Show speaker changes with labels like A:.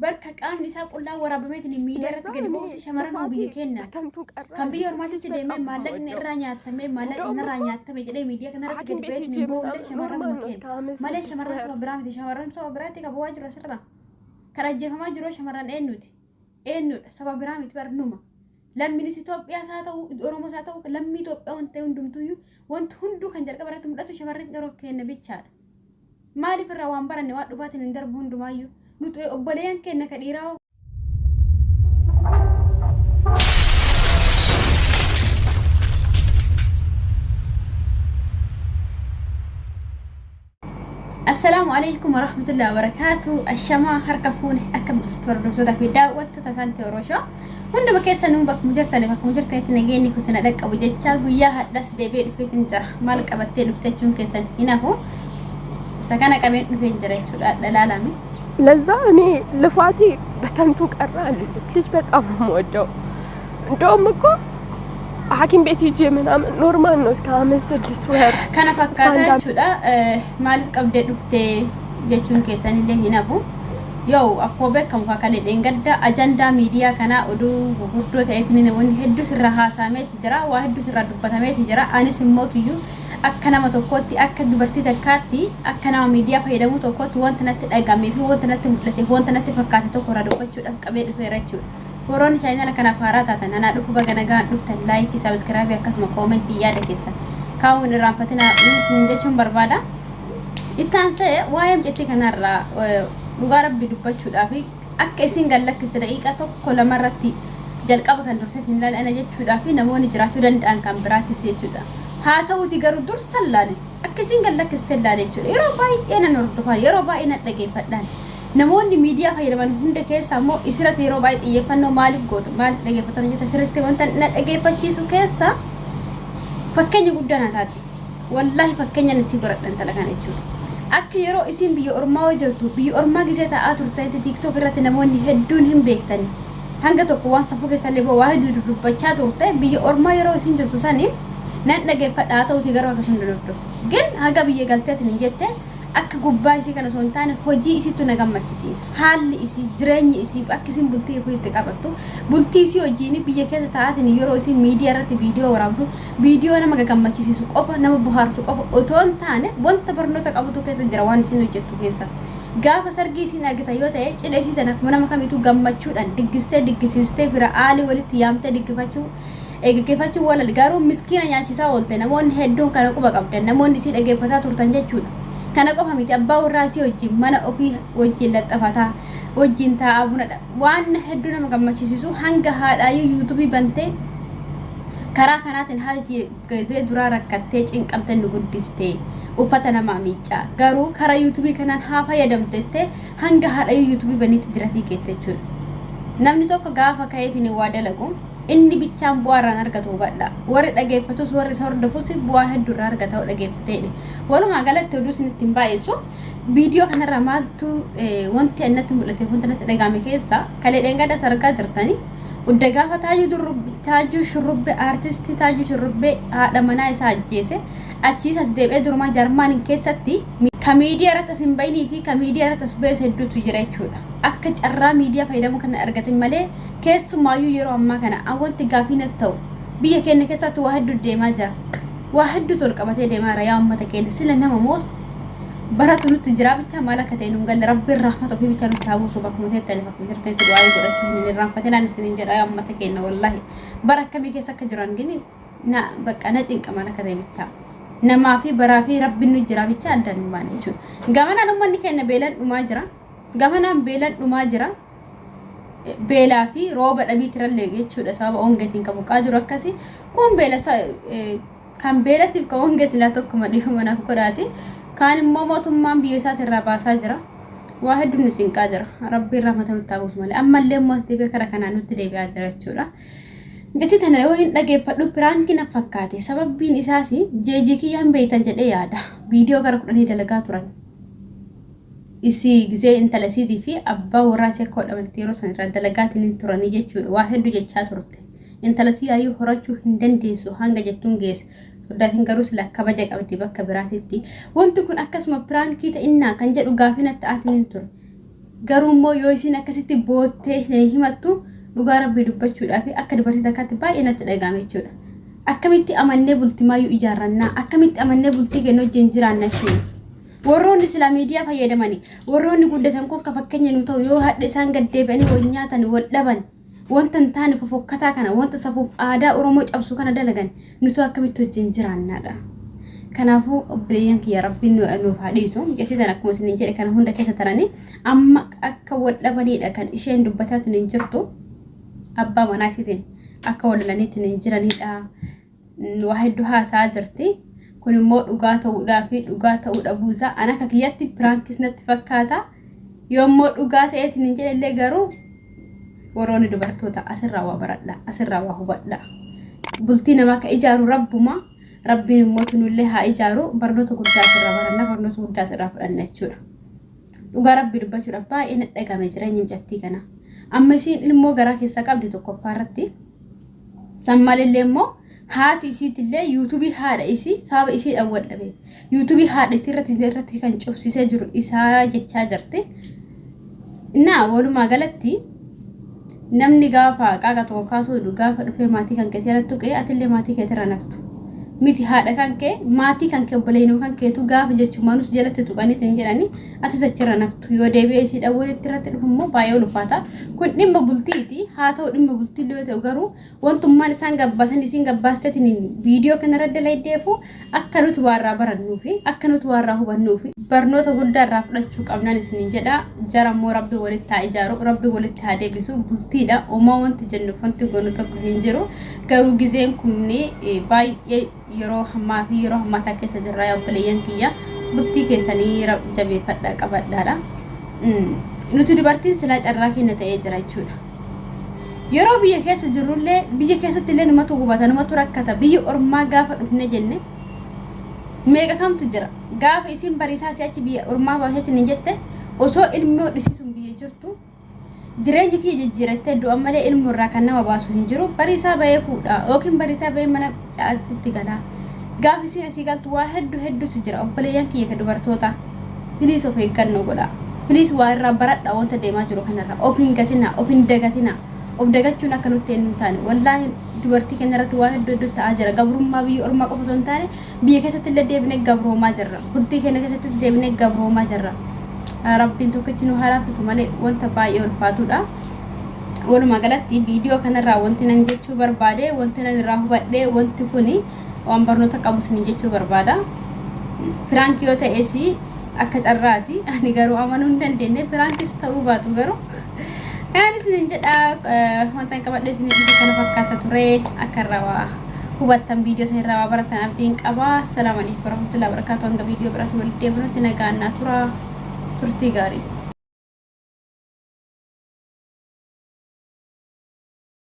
A: Bakka qaamni isaa qullaa waraabameetiin miidiyaa
B: ለዛ
A: irratti gadi
B: እኔ
A: ba'us shamarran
B: ልፋቴ
A: biyya keenya.
B: በከንቱ ቀረ
A: Kan biyya
B: አልልም። ልጅ
A: ormaatitti deemee
B: በጣም ነው
A: maallaqni
B: የምወደው።
A: irraa nyaatamee maallaqni
B: እንደውም
A: irraa
B: እኮ
A: nyaatame jedhee miidiyaa kanarratti
B: ሐኪም
A: gadi
B: ቤት
A: ba'eetiin
B: ሂጄ
A: hin ba'ullee
B: ምናምን
A: shamarran
B: ኖርማል
A: nu
B: ነው እስከ
A: kenna.
B: አመት
A: Malee
B: ስድስት
A: shamarran
B: ወር
A: saba biraa miti, shamarran saba biraatti ka bu'aa jiru asirra. Kan ajjeefamaa jiru shamarran eenyuti? Eenyudha? Saba biraa miti barnuma. Lammiinis Itoophiyaas haa ta'u, Oromoos haa ta'u, lammii Itoophiyaa wanta ta'e hundumtuyyuu wanti hunduu kan jalqaba irratti mul'atu shamarran yeroo kenna bichaadha. Maaliif irraa waan baranne waan dhufaatiin hin darbu hundumaayyuu. Nuti obboleeyyan keenya ka dhiiraa Assalaamu alaikum warahmatullahi wabarakaatu. Ashamaa harka fuune akkam jirtu hordoftoota fi daawwattoota isaanitti Oroshoo. Hunduma keessanuu bakkuma jirtaniif akkuma jirtanitti nageenyi kun sana dhaqqabu jecha guyyaa hadhas deebi'ee dhufeetiin jira. Maal qabattee dhufte jechuun keessan hin hafu. Isa kana qabeen dhufeen jira jechuudha. Dhalaalami.
B: ለዛ እኔ ልፋቴ በከንቱ ቀረ አልልም። ልጅ በጣም ነው የምወደው። እንደውም እኮ ሐኪም ቤት ሂጄ ምናምን ኖርማል ነው እስከ አመት ስድስት ወር
A: Kana
B: እስከ
A: fakkaata
B: አንድ አመት
A: jechuudha. Maaliif qabdee dhufte jechuun keessanillee hin hafu. Yoo akkuma beekamu kaakalee dheengadda ajandaa miidiyaa kanaa oduu gurguddoo ta'eetiin namoonni hedduu sirra haasa'ameeti jira. Waa hedduu sirra dubbatameeti jira. Anis immoo tuyyuu akka nama tokkootti, akka dubartii takkaatti, akka nama miidiyaa fayyadamu tokkootti wanta natti dhagamee fi wanta natti mul'ate, wanta natti fakkaate tokko irraa dubbachuudhaaf qabee dhufeera jechuudha. Warroonni chaayinaa kanaaf haaraa taatan anaa dhufu baga nagaan dhuftan, like, subscribe akkasuma comment yaada keessan kaa'uun irraanfatinaa isin jechuun barbaada. Itti aansee waa'ee mucattii kanarraa dhugaa rabbi dubbachuudhaaf akka isin gallakkiste daqiiqaa tokko lamarratti jalqaba kan dursetti hin ilaalan jechuudhaaf namoonni jiraachuu danda'an kan biraatis jechuudha. Haa ta'uti garuu dursa ilaale akka isin gallakkiste ilaale jechuudha. Yeroo baay'ee nan hordofaa, yeroo baay'ee nan dhageeffadhaan. Namoonni miidiyaa fayyadaman hunda keessa immoo isirratti yeroo baay'ee xiyyeeffannoo maaliif gootu, maaliif dhageeffatan jetta, sirriitti wanta na dhageeffachiisu keessa fakkeenya guddaa na taate. Wallaahi fakkeenya isii godhadhan tala kana jechuudha. Akka yeroo isiin biyya ormaa jirtu, biyya ormaa gisee taa'aa turte sanitti TikTok irratti namoonni hedduun hin beektani. Hanga tokko waan safuu keessallee waa hedduu dubbachaa turte. Biyya ormaa yeroo isiin jirtu sani nan dhageeffadha, haa ta'uti garuu akkasuma dudubdu. Gin haga biyya galteetiin hin jette akka gubbaa isii kana osoo hin taane hojii isiitu na gammachisiisa. Haalli isii, jireenyi isii, akka isiin bultii ofii itti qabattu, bultii isii hojiin biyya keessa taa'aatiin yeroo isiin miidiyaa irratti viidiyoo waraabdu viidiyoo nama gammachisiisu qofa, nama bohaarsu qofa otoo hin taane wanta barnoota qabutu keessa jira waan isiin hojjettu keessa. Gaafa sargii isiin argita yoo ta'e cidha isii sana akkuma nama kamiituu gammachuudhaan diggistee diggisiistee fira aalii walitti yaamtee diggifachuu geggeeffachuu walal garuu miskiina nyaachisaa oolte. Namoonni hedduun kana quba qabdan, namoonni isii dhageeffataa turtan jechuudha. Kana qofa miti, abbaa warraa isii wajjin mana ofii wajjin laxxafataa wajjin taa'aa buna waan hedduu nama gammachisiisu hanga haadhaayyuu YouTube bantee karaa kanaatiin haati gazee duraa rakkattee cinqamtee nu guddistee uffata namaa miiccaa garuu karaa YouTube kanaan haa fayyadamtettee hanga haadhayyuu YouTube baniitti jiratii keette jechuudha. Namni tokko gaafa ka'eetiin waa dalagu inni bichaan bu'aa irraan argatu hubadha. Warri dhageeffatus, warri isa hordofus bu'aa hedduu irraa argata dhageeffateedha. Walumaa galatti oduu isinitti hin baay'isu. Viidiyoo kanarraa maaltu wanti annatti mul'ate, wanta natti dhagahame keessa kalee dheengaddas argaa jirtani. Udda gaafa Taajuu Shurrubbee, aartistii Taajuu Shurrubbee haadha manaa isaa ajjeese achiis as deebi'ee durumaa Jarmaaniin keessatti ka miidiyaa irratti as hin bayinii fi ka miidiyaa irratti as ba'es hedduutu jira jechuudha. Akka carraa miidiyaa fayyadamuu kana argatin malee keessumaayyuu yeroo ammaa kana wanti gaafii natti ta'u biyya keenya keessatti waa hedduu deemaa jira. Waa hedduutu ol qabatee deemaa jira. Yaa uummata keenya, sila nama moos baratu nutti jira bicha maal akka ta'e nuun galle. Rabbiin rahmata ofii bicha nutti haa buusu. Bakkuma teettaniif akkuma jirtanitti du'aa godhachuu hin irraanfatinaan isiniin jedha. Yaa uummata keenya, wallaahi bara akkamii keessa akka jiran gini na bakka na cinqa maal akka ta'e bicha namaa fi baraa fi rabbiin nu jira bicha addaan hin baane jechuudha. Gamanaan uummanni keenya beelaan dhumaa jira. Gamanaan beelaan dhumaa jira. Beelaa fi rooba dhabiitirallee jechuudha, sababa hongeetiin qabu qaa jiru akkasi kun beela kan beelatiif kan hongee silaa tokkuma dhiifama naaf godhaati. Kaan immoo mootummaan biyya isaatirraa baasaa jira. Waa hedduu nu cinqaa jira. Rabbiin rahmata nutti haa buusu malee ammallee immoo as deebi'ee kara kanaan nutti deebi'aa jira jechuudha. Jechi tana yoo hin dhageeffadhu prank na fakkaate. Sababbiin isaas jeejii kiyyaan beeytan jedhee yaada. Viidiyoo gara 10 dalagaa turan. Isii gisee intala isiitii fi abbaa warraa isii akka godhamanitti yeroo san irraa dalagaatiin hin turanii jechuudha. Waa hedduu jechaa turte. Intala tiyaayyuu horachuu hin dandeessu hanga jettuun geesse. Soddaatiin garuu sila kabaja qabdi bakka biraatitti. Wanti kun akkasuma prank ta'innaa kan jedhu gaafii natti ta'aatiin hin ture. Garuu immoo yoo isiin akkasitti boottee isin himattu dhugaa rabbii dubbachuudhaaf akka dubartii takkaatti baay'ee natti dhaga'ame jechuudha. Akkamitti amannee bultimaayyuu ijaarrannaa? Akkamitti amannee bultii keenya wajjin jiraanna jechuudha. Warroonni silaa miidiyaa fayyadamanii warroonni guddatan kun akka fakkeenya nu ta'u yoo hadha isaan gad deebi'anii wal nyaatan wal dhaban wanta hin taane fofokkataa kana wanta safuuf aadaa Oromoo cabsu kana dalagan nutu akkamitti wajjin jiraannaadha. Kanaafuu obboleeyyan kiyya rabbiin nuuf haa dhiisu. Mucattii tana akkuma isiniin jedhe kana hunda keessa taranii amma akka wal dhabaniidha kan isheen dubbataatiin hin jirtu. Abbaa manaa ishiitiin akka wal lolaniitiin hin jiranidha. Waa hedduu haasa'aa jirti. Kun immoo dhugaa ta'uudhaa fi dhugaa ta'uu dhabuu isaa an akka kiyyatti piraankis natti fakkaata. Yoommoo dhugaa ta'eetiin hin jedhellee garuu warroonni dubartoota asirraa waa baradha asirraa waa hubadha. Bultii namaa ka ijaaru rabbuma rabbiin immoo tunullee haa ijaaru barnoota guddaa asirraa baranna barnoota guddaa asirraa fudhanna jechuudha. Dhugaa rabbii dubbachuudhaaf baay'ee na dhagame jireenya mucattii kana. Amma isiin ilmoo garaa keessaa qabdi tokkoffaa irratti. San malillee immoo haati isiitillee yuutuubii haadha isii sababa isiidhaan wal dhabe. Yuutuubii haadha isii irratti kan cufsiisee jiru isaa jechaa jirti. Innaa walumaa galatti namni gaafa qaaqa tokko kaasuu gaafa dhufee maatii kan kee irratti tuqee atillee maatii keetirra naftu. Miti haadha kan kee maatii kan kee obboleeyyiin kan keetu gaafa jechumaanus jalatti tuqanii sin jedhanii atis achirra naftu yoo deebi'ee isii dhawweetti irratti dhufu immoo baay'ee ulfaata. Kun dhimma bultiiti haa ta'u dhimma bultii illee yoo ta'u garuu wantummaan isaan gabbaasan isiin gabbaasteetiin viidiyoo kanarra dalaydeefu akka nuti waa irraa barannuu fi akka nuti waa irraa hubannuu fi barnoota guddaa irraa fudhachuu qabnaan isiniin jedha. Jara immoo rabbi walitti haa ijaaru, rabbi walitti haa deebisu. Bultiidha uumaa wanti jennuuf wanti goonu tokko hin jiru. Garuu gizeen kun baay'ee yeroo hammaa fi yeroo hammaataa keessa jirra yaa obboleeyyan kiyya. Bultii keessanii jabeeffadhaa qabadhaadha. Nuti dubartiin silaa carraa keenya ta'ee jira jechuudha. Yeroo biyya keessa jirrullee biyya keessatti illee numatu gubata numatu rakkata biyya ormaa gaafa dhufne jenne meeqa kamtu jira gaafa isin bariisaa si'achi biyya ormaa baaseetiin hin jette osoo ilmoo dhisiisuun biyya jirtu jireenya kiyya jijjiirattee du'a malee ilmoo irraa kan nama baasu hin jiru bariisaa bahee fuudha yookiin bariisaa bahee mana caasitti galaa gaafa isin asii galtu waa hedduu hedduutu jira obboleeyyan kiyya ka dubartoota piliis of eeggannoo godhaa. Please waa irraa baradha wanta deemaa jiru kanarraa. Of hin gatinaa, of hin dagatinaa. Of dagachuun akka nutti hin taane. Wallaahi dubartii keenya irratti waa hedduu hedduu ta'aa jira. Gabrummaa biyya ormaa qofa osoo hin taane biyya keessatti illee deebinee gabroomaa jirra. Bultii keenya keessattis deebinee gabroomaa jirra. Rabbiin tokkichi nu haa laaffisu malee wanta baay'ee ulfaatudha. Walumaa galatti viidiyoo kanarraa wanti nan jechuu barbaade, wanti nan irraa hubadhe, wanti kuni waan barnoota qabu isin jechuu barbaada. Piraankii yoo ta'es akka carraati. Ani garuu amanuu hin dandeenye. Piraankis ta'uu baatu garuu. Kanaan isinin jedha wanta hin qabadhe isin dhufe kana fakkaata ture akka irraa waa hubattan viidiyoo san irraa waa baratan abdiin qaba. Assalaamu alaikum warahmatullahi wabarakatuh. Hanga viidiyoo biraatti walitti deebinutti nagaan naa tura. Turtii gaarii.